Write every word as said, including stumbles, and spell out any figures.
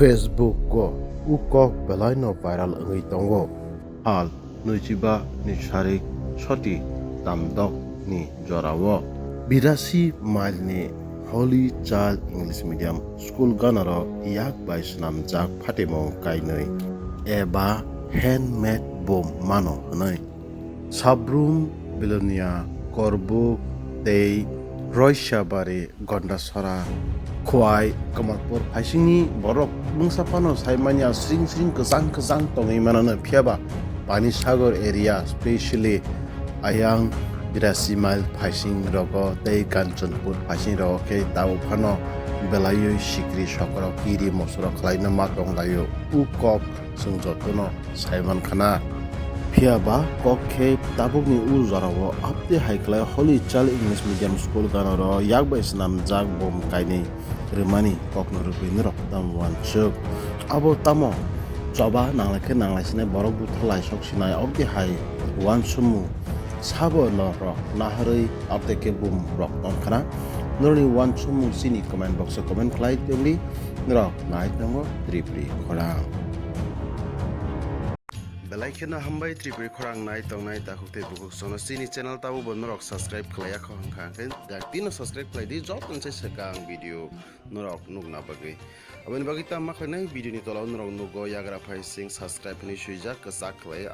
Facebook o u kok belaino viral wngwi tongo. Hal nwichiba ni sarik soti tamdok ni jorao birasi mile ni Holy Child English Medium School ganaro yak bai swnamjak phatimung kainwi eba handmade bum mano hwnwi Sabrum, Belonia, Korbuk tei Roisabari, Gondasora, Khwai, Kamalpur phaisingni borok mungsa phano sai manya sring sring kwchang kwchang tongwi manano, phiyaba Pani Sagar area, specially Ayang, Birasi Mile phaising rogo tei Kanchanpur phaising rogo khe tabuk phano belaiwi sikri sokorok kiri mosorok khlaino ma tonglaio. U kok chwng jotono sai mankhana. Phiya ba kok khe tabukni u jorao abte hai khlai Holy Child English Medium School ganaro yak bai swnamjak bum kainwi rwmani kokno rwgwi norok tamo uansuk. Abo tamo choba nanglai khe nanglai sinai borok butha laisok sinai abte hai uansukmung sabo norok naharwi abte khe bum rok tongkhana. Norokni uansukmung chini comment box o comment khlai tongdi. Norok nai tongo Tripuri khorang. Belai kheno hambai Tripuri khorang nai tongnai takhuk tei bukhuk sono chini channel tabo bo norok subscribe khlai yakho hwnkha hwnkhe dak tino subscribe khlai di joto se swkang video norok nukna bagwi. Aboni bagwi tamo khlainai video ni tola o norok nugo yagra phai sing subscribe hinwi swijak kwchak khlai.